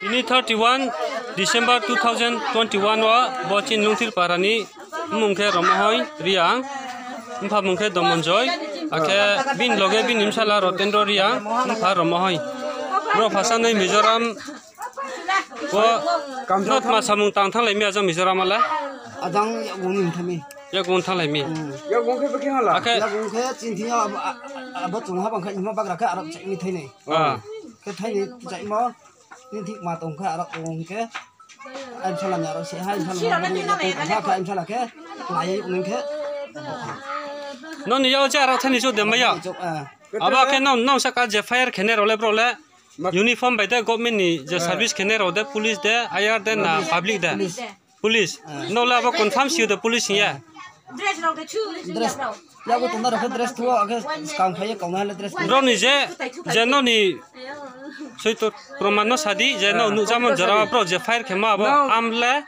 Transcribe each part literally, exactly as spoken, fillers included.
Tini thirty one December two thousand twenty one wo bo chini Lungthir para ni mmung khe Romohoi Reang, mpha mung khe Domonjoy, akhe bini loge bini bsala Rotendro Reang, mpha Romohoi. Bro phasa noi Mizoram wo no tma samung tang thannglai mi ajang Mizoram wo le? Ajang yakung ni thami. Yakung thannglai mi. Yakung khe bikhe hala. Akhe yakung khe chini thing yo abo, a-, a-, abo chung ha bang khe hima bagra khe aro chaih mi thainai. Ah. Khe thainai chaihmo. Nini thik ma tong khe aro tong khe. Aimsala ni aro se ha, aimsala ni aro se ha, aimsala khe. Lai ong khe. Noni yao je aro thani chouh de maya. Chouh, ah. Abo khe nang, nang saka je fire khenai rao le bro le. Uniform bai de government ni je service khenai rao de, police de, I R de na public de. Police. Police. Ah. Nang le abo confirm si de police hing ye. Dress rao khe chu, dress. Yago tongna rao khe dress thuo, akhe skang phai ye kauna hale dress. Bro ni je, je noni soito proman no sadi, je no nujamo jora bro je fire khemo abo, no. Am le,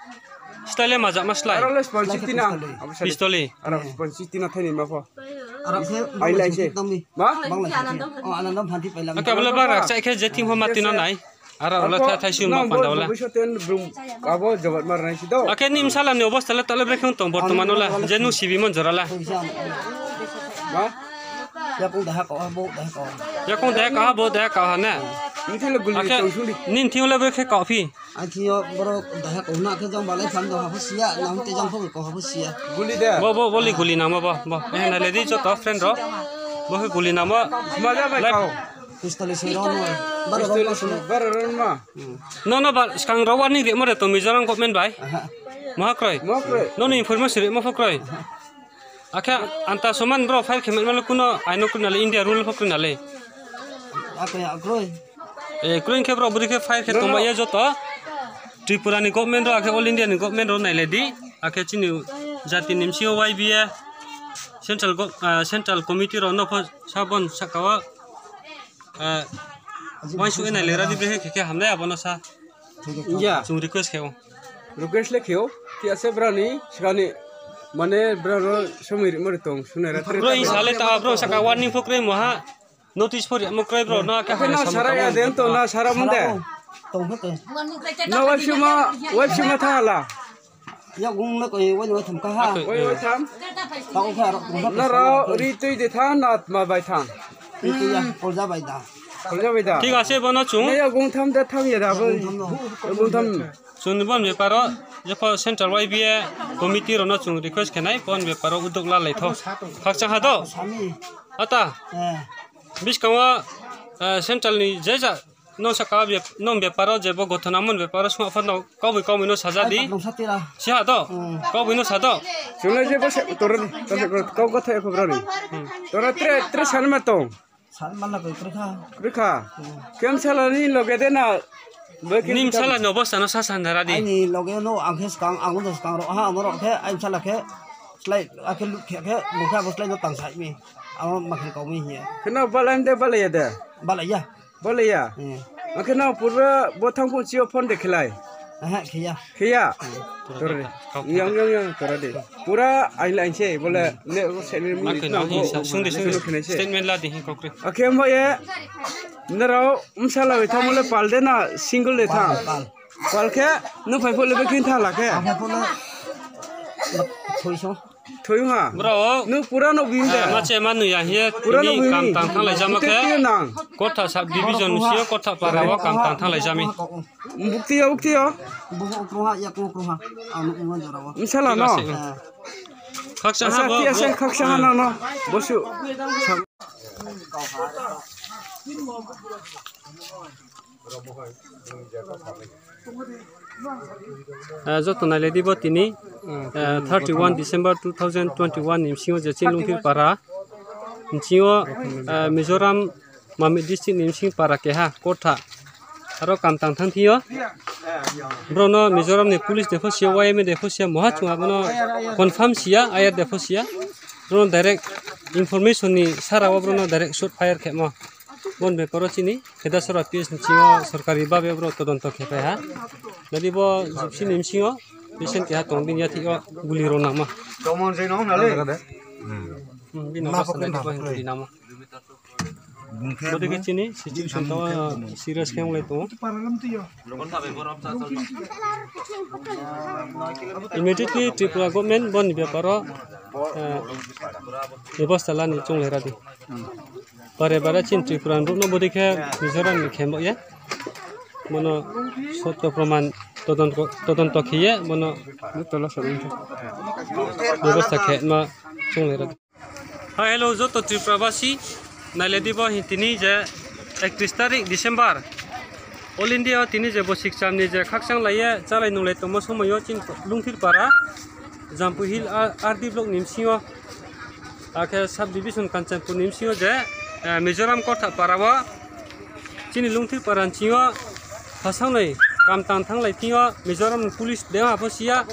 style le majama slai. Aro le sponge tina. Pistol. Aro sponge tina thaini ma pho. Aro khe ai lai se. Ma? Bang lai se. O, anandam phanti paila. Ake bole bang rakchai khe je thing pho ma tina nai. Aro le tha thai sui ma panda bole. Abo jogat mar nai si do. Akhe ni bsala ni obostha le tole brekhe tong bortoman le. Je nung sibi mon jora le. Ma? Yakung daha kau ha, bo daha kau ha. Yakung daha kau ha, bo daha kau ha ne. Nini thing le guli tong sung di. Akhe nini thing le brekhe kau phi. Aini thing yo boro daha kau na khe jang balai phan do ha pho siya, na hung te jang pho kau ha pho siya. Guli de. Bo, bo, bo le guli nangmo bo, bo. Eh, na le di joto friend rao. Bo khe guli nangmo. Ma ja bai kau. Pistol se ron ma. Baro ron ma. Baro ron ma. No, no, ba, skang rao warning rimo de tong Mizoram government bai? Aha. Maha kroi? Maha kroi. No, no information rimo pho kroi? Aha. Akhe anta soman bro fire khe ma le kuno aino kroi na le, India rule pho kroi na le. Akhe akroi. Eh, kroi khe bro bri khe fire khe tongma ye joto. Tripura ni government rao, akhe all India ni government rao nai le di. Akhe chini jati ni bsing yo Y B A, central gov-, ah, central committee rao no pho sabon saka wo. Eh, uaingsouh ye nai le ra di brekhe khe khe hamnai abo no sa. Ya. Chung request khe ou. Request le khe ou. Ti ase brao ni, sikani, mane brao no somoi rimo ri tong, sunai ra tre. Bro, hing sa le ta, bro, saka warning pho kroi mo ha. Notice pho rimo kroi, bro, no khe. Akhe na sara ya den to, na sara mun de. Tong pho tong. Na wai sima, wai sima tha hala. Yakung le koi wai wai tham ka ha. Wai wai tham. Tao khe aro tong ha. Nrao ri tui de tham na tma bai tham. Ri tui ya, kolja bai da. Kolja bai da. Thik ase, bo no chung. Ne yakung tham da tham ya da bo. Yakung tham no. Yakung tham. Chung ni bon bepar wo, jepho central Y B A committee rao no chung request khe nai, bon bepar wo udok lalai tho. Khakchang ha do? Sami. Ata. Eh. Buskang wo, eh, central ni je ja Nung saka bep-, nung bepar wo je bo gothona mon bepar wo sungha pho no kauboi kauboi no saja di. Ai, nung sa tira. Siha do? Hmm. Kauboi no sa do? Chunglai je bo se tora ni, tora ni, kau kau thai kho brao ni. Hmm. Tora tre, tre san ma tong. San ma la koi krikha. Krikha. Hmm. Kem sala ni loge de na. Nim sala ni obosta no sa sandara di. Aini loge no ang khe skang, ang no skang ro ha, ang ro khe, aini sala khe, slai, akhe lut khe, khe, bo khe abo slai no tang sai mi. Ang ma khe kau mi hiya. Kheno balai de, balai ya de. Balai ya. Balai ya? Hmm. Akhe nang pura bo thangphung chi yo phone de khelai? Aha, khe ya. Khe ya? Hmm. Tora de. Yang, yang, yang, tora de. Pura ain lain se, bole, hmm, ne, se ne, akhe nang sung de, sung de. Khe nai se. Statement la di, hin kau kre. Akhe mo ye, nrao, msala bai thang mo le pal de na, single de thang? Pal, pal. Pal khe, nung phai pho le bekhin tha la khe? Ang phai pho le, thoi so. Thoi ha? Bro. Nung pura no bini de? Eh, ma che ma nui ya, hiye pura no bini. Kam tang thang lai jama khe. Kotha sub division si yo, kotha para wo kam tang thang lai jami. Bukti yo, bukti yo. Msala no? Thik ase. Eh. Khaksa ha bo, ti ase, bo. Khaksa ha no, no. Bosu. Eh, joto nai le di bo tini, eh, thirty one December two thousand twenty one ni bsing yo je chini Lungthir para, bsing yo, eh, Mizoram Mamit district ni bsing para keha kotha. Aro kam tang thang thing yo. Bro no Mizoram ni police de pho siya, Y M A de pho siya, moha chung abo no confirm siya, ayar de pho siya. Bro no direct information ni sara wo bro no direct shoot fire khemo. Bon bepar wo chini Khedasora P S ni bsing yo sorkari babe bro todonto khe pai ha. Nadi bo jipsi ni bsing yo patient keha tong bini ya thik yo guli ro nangma. Tomon je nong na le. Hmm, bini ma basa pokok nadi ma bo pokok. Guli nangma. Bodei khe chini situation tong, serious khe onglai tong ou. Immediately Tripura government boni bepar wo bebosta la ni chounglai ra di. Bare bare chini Tripura ni brouh no bodei khe Mizoram ni khe bo ye. Bono sotto proman todonto khe ye bono bebosta khe ma chounglai ra di. Hi, hello, joto Tripura basi, nailai di bo hing tini je ekatris tarik December, All India wo tini je bosi kcham ni je khakchang lai ye chálai nunglai tongmo somoi yo chini Lungthir para, Jampui Hill, R D block ni bsing yo, akhe sub division Kanchanpur ni bsing yo je Mizoram Korthap para wo, chini Lungthir para ni bsing yo, phasangnoi kam tang thannglai thing yo Mizoram ni police de ha pho si ya,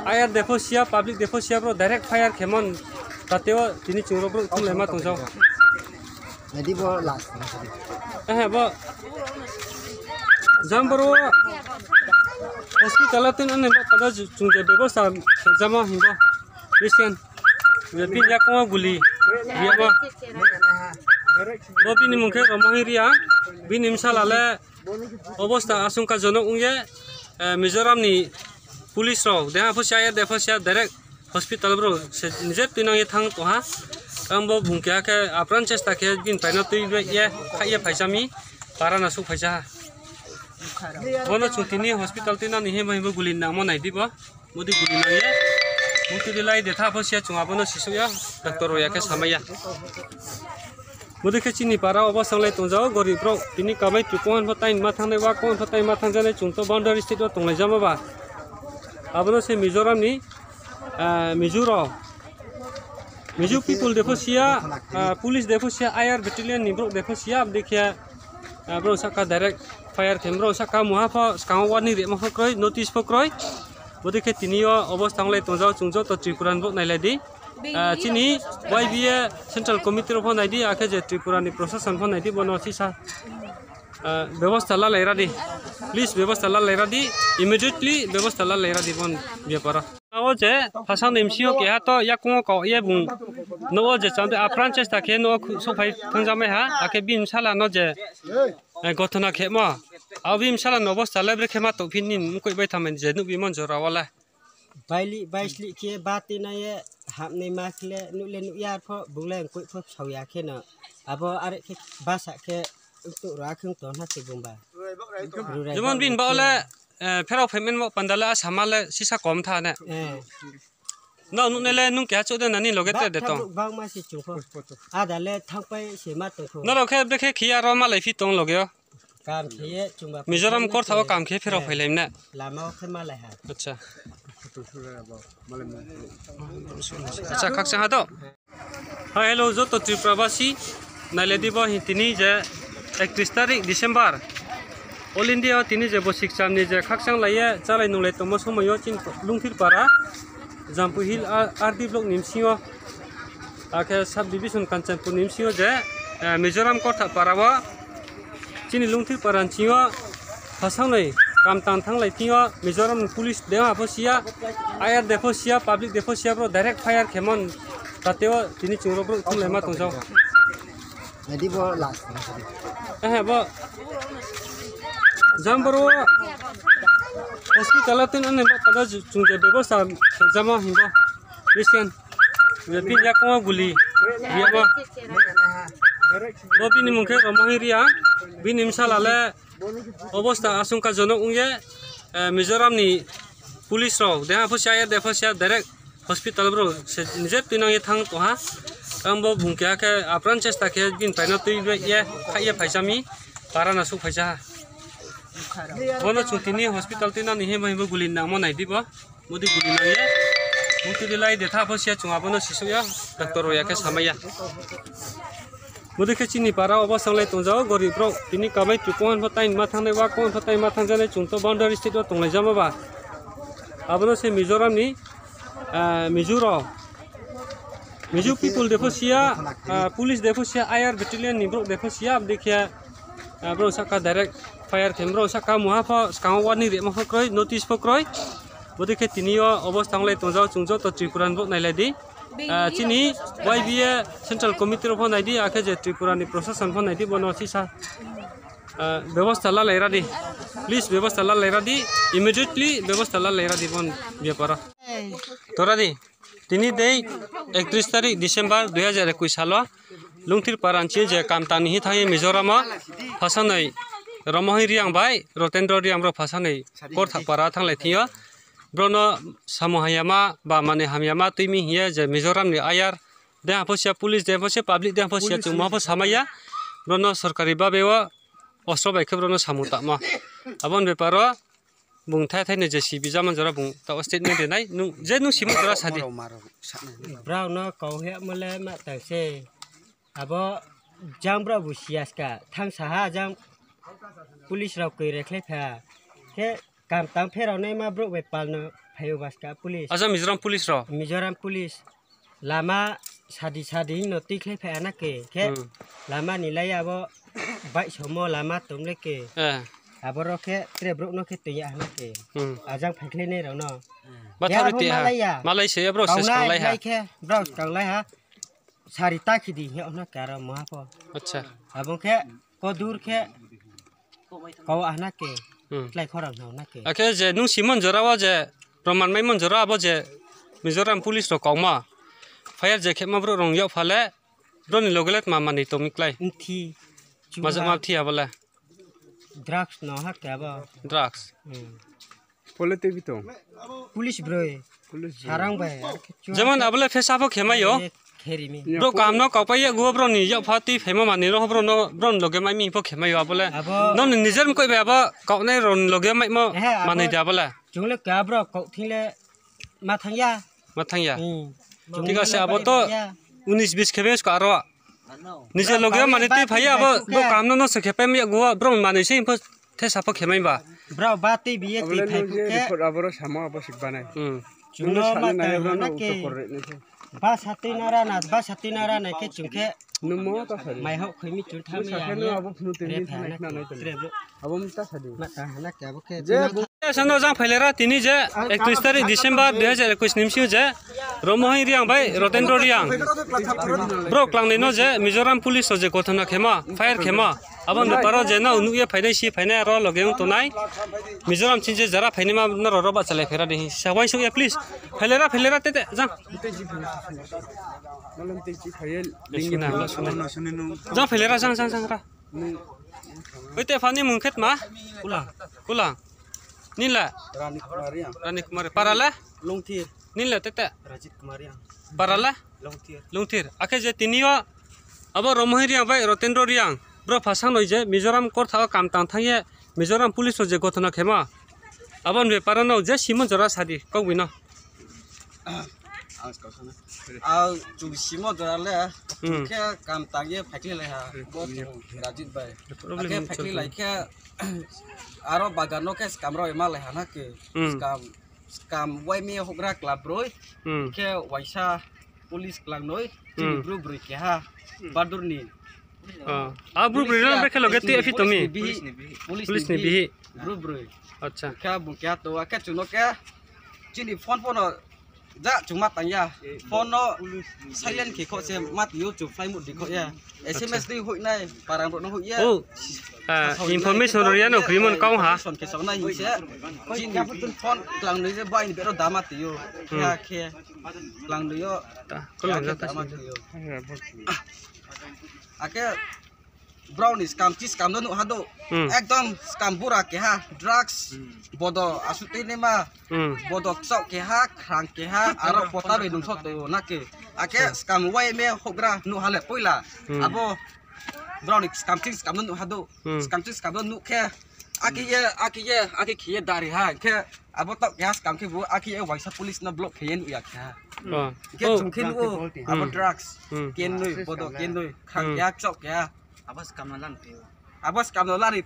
I R de pho si ya, public de pho si ya, brouh direct fire khe mon, tate wo tini chung rao brouh thumlaima tong jao. Ehe, bo Jamboro hospital wo tini bo pada chung je bebosta jamo hing bo. Patient je bini yakoung wo guli ri ya bo. Bo bini mung khe Romohi Reang, bini bsala le obosta asongkajonok ong ye, Mizoram ni police rao de ha pho si ya, de pho si ya, direct hospital brouh se nije tuinang ye thanng tong ha. Ang bo bung keha khe apran chesta khe bini pai no tui ye khaih ye phaisa mi, para no souhphaisa ha. Bono chung tini hospital tuinang ni himba himba guli nangmo nai di bo. Bodei guli nang ye, mukti di lai de tha pho si ya, chung abo no sisouh ya, doctor rao ya khe samai ya. Bodei khe chini para wo obosta onglai tong jao, gorib brouh, tini kamai tui kong pho tai ma thanngnai, wa kong pho tai ma thanngjanai, chung to boundary state wo tonglai jamo ba. Abo no se Mizoram ni Mizo rao, Mizo people de pho si ya, police de pho si ya, I R battalion ni brouh de pho si ya, abo dei khe, brouh sahka direct fire khe, brouh sahka mungha pho skang wo warning rimo pho kroi, notice pho kroi. Bodei khe tini yo obosta onglai tong jao, chung joto Tripura ni brouh nailai di. Chini Y B A Central Committee rao pho nai di, akhe je Tripura ni prosason pho nai di, bono sisa bebosta lalai ra di. Please bebosta lalai ra di, immediately bebosta lalai ra di bon bepar wo. Abo je phasangnoi bsing yo keha to yakoung wo kau ye bung nouh wo je cham de apran chesta khe nouh wo souhphai thanngja mai ha, akhe bini bsala no je gothona khemo. Abo bini bsala no obosta le brekhe ma tongphi ni mkoih bai thanngmai je nuhbimo jora wo le. Baili, baislih khe ba tuinang ye hamnaima khe le nuh le nuh ya pho, bung le mkoih pho sao ya kheno. Abo are khe basa khe tuh ra khe tong na se bung ba. Jemon bini ba le, pherao phaimai bo panda le asama le sisa kom tha ne. Nrao nuhnai le nung keha chouh de nani loge tre de tong. Bangma se chung pho. Ada le thanngpai se ma tong pho. Nrao khe brekhe khe ya ro malaiphi tong loge yo. Mizoram Korthap wo kam khe pherao phailai mna. Lama wo khe malai ha. Acha, khakchang ha to. Hi, hello, joto Tripura basi, nailai di bo hing tini je ekatris tarik December, All India wo tini je bosi kcham ni je khakchang lai ye chálai nunglai tongmo somoi yo chini Lungthir para, Jampui Hill, R D block ni bsing yo, akhe sub division Kanchanpur ni bsing yo je Mizoram Korthap para wo, chini Lungthir para ni bsing yo, phasangnoi kam tang thannglai thing yo Mizoram ni police de ha pho si ya, I R de pho si ya, public de pho si ya, brouh direct fire khe mon, tate wo tini chung rao brouh thumlaima tong jao. Ehe, bo Jamboro hospital wo tini bo pada chung je bebosta jamo hing bo. Patient je bini yakoung wo guli ri ya bo. Bo bini mung khe Romohi Reang, bini bsala le obosta asongkajonok ong ye, Mizoram ni police rao de ha pho si ya, de pho si ya, direct hospital brouh se nije tuinang ye thanng tong ha. Ang bo bung keha khe apran chesta khe bini pai no tui ye khaih ye phaisa mi, para no souhphaisa ha. Bono chung tini hospital tuinang ni himba himba guli nangmo nai di bo. Bodei guli nang ye, mukti di lai de tha pho si ya, chung abo no sisouh ya, doctor rao ya khe samai ya. Bodei khe chini para wo obosta onglai tong jao, gorib brouh, tini kamai tui kong pho tai ma thanngnai, wa kong pho tai ma thanngjanai, chung to boundary state wo tonglai jamo ba. Abo no se Mizoram ni Mizo rao, Mizo people de pho si ya, police de pho si ya, I R battalion ni brouh de pho si ya, abo dei khe brouh sahka direct fire khe, brouh sahka mungha pho skang wo warning rimo pho kroi, notice pho kroi. Bodei khe tini yo obosta onglai tong jao, chung joto Tripura ni brouh nailai di. Ah, chini Y B A Central Committee rao pho nai di, akhe je Tripura ni prosason pho nai di, bono sisa, ah, bebosta lalai ra di. Please, bebosta lalai ra di. Immediately bebosta lalai ra di bon biapar o. Tora di, tini dei ektrish tarik December dui hazar ekush salo, Lungthir para ni je kamtang ni hi thanng ye Mizoram o phasanoi Romohoi Reang bai Rotendro Reang bro phasanoi Korthak para thannglai thing yo. Bro no samung hamyama ba manoi hamyama tui mi hing ye je Mizoram ni ayar, de ha pho siya police, de ha pho siya public, de ha pho siya chung ma pho samai ya. Bro no sorkari babe wo ostro bai khe bro no samung tangma. Abo ni bepar o bung thai thai ni je si bijama jora bung taoh wo statement ri nai. Nung je nung simo jora sa di. Brao no kau hemo le ma tang se. Abo jang brao bu siya ska, thanng sa ha jang police rao koi rekhlai pha. Khe kamtang pherao naima brouh bai pal no phai ou ba ska police. Aja Mizoram police rao? Mizoram police. Lama sadi sadi no tuikhlai phai ha na ke. Khe lama ni lai abo baihsomo lama tong le ke. Aboro khe tre brouh no khe tuiya ha na ke. Ajang phaikhlainai rao no. Malai se brao se skanglai ha. Khe brao skanglai ha. Sari ta khe di hing ye ono karo maha pho. Abo khe kodur khe kau ahna ke, klái khorang hna na ke. Akhe je nung simon jora wo je, proman maimon jora abo je Mizoram police rao kauma fire je khema brouh rong yag pha le, brouh ni loge le tma manoi tong mi klái? Mthi. Majakma mthi abo le? Drugs no ha ke abo. Drugs. Pole tei bi tong. Police broi. Sarang bai. Jemon abo le phesa pho khemai yo. Brouh kaham no kaupai yag wo brouh ni yag pha tui phaimo manoi no brouh no, brouh ni loge mai mi pho khemai yo abo le. Nrao ni nijer mkoih bai abo kaunai rao ni loge maimo manoi de abo le. Chung le ka brouh kau thing le ma thanng ya. Ma thanng ya. Thik ase, abo to unis bis khe bes ko aro. Nije loge manoi tui phai ye abo brouh kaham no nosto khe paimo yag wo brouh manoi se pho thesa pho khemai ba. Brao ba tei bi ye tui phai phu khe. Report aboro samo abo sik banai. Chung no ma tang ha na ke. Ba sa tui na rana, ba sa tui na rana khe chung khe. Mai houh khoi mi chung thanng mi ya. Abo phunu tei mi thanai khna nai tong. Abo mi ta sa di. Ma tang ha na ke abo khe. Sano jang phailera tini je ektrish tarik December dui hazar ekush ni bsing je Romohoi Reang bai Rotendro Reang. Brouh klangnoi no je Mizoram police rao je gothona khema, fire khema. Abo ni bepar o je nrao nuh ye phainai si phainai aro loge ong tongnai. Mizoram ching je jara phainaima nrao ro bahchalai phaira di hing sa uaingsouh ye please. Phailera, phailera tete jang. Jang phailera jang, jang, jang ra. Oi te pha ni mung khe tma? Kulang. Nini le? Rani Kumar. Para le? Nini le tete? Para le? Lungthir. Akhe je tini yo abo Romohoi Reang bai Rotendro Reang brouh phasangnoi je Mizoram Kortha wo kamtang thanng ye Mizoram police rao je gothona khema, abo ni bepar o nrao je simon jora sa di kaugboino. Ang chung simo jora le, chung khe kamtang ye phaikhlailai ha, bo chung Rajit bai. Akhe phaikhlailai khe, aro bagan no khe skam rao malai ha na ke. Skam, skam Y M A houhgra kla broi, khe waisa police klangnoi, chini bru broi keha, Badur ni. A bru broi no brekhe loge tui aphi tong mi? Police ni bihih. Bru broi. Khe bung keha to, akhe chung no khe, chini phone phone no ja chung ma tang ya. Phone no silent khe kho se ma tui ou, chung flight mode di kho ya. S M S dei hoihnai, parang rao no hoih ye. Information ri ya no krimon kau ha. Information khe saonai hing se. Chini phone klangnoi je bai ni bero dama tui ou. Khe khe klangnoi yo. Akhe brao ni skam chi skam no nuh ha do. Ekdom skam bura keha, drugs, bodo asuh tuinaima, bodo kchaoh keha, khrang keha, aro pota bai nungso tong ou na ke. Akhe skam Y M A houhgra nuh ha le poila. Abo brao ni skam chi skam no nuh ha do. Skam chi skam no nuh khe, akhe ye, akhe ye, akhe khe ye dari ha. Khe abo taoh keha skam khe bo, akhe ye waisa police no block khe ye nuh ya khe ha. Khe chung khe nuh ou, abo drugs, kennoi, bodo kennoi, khrang keha, kchaoh keha. Abo skam no lani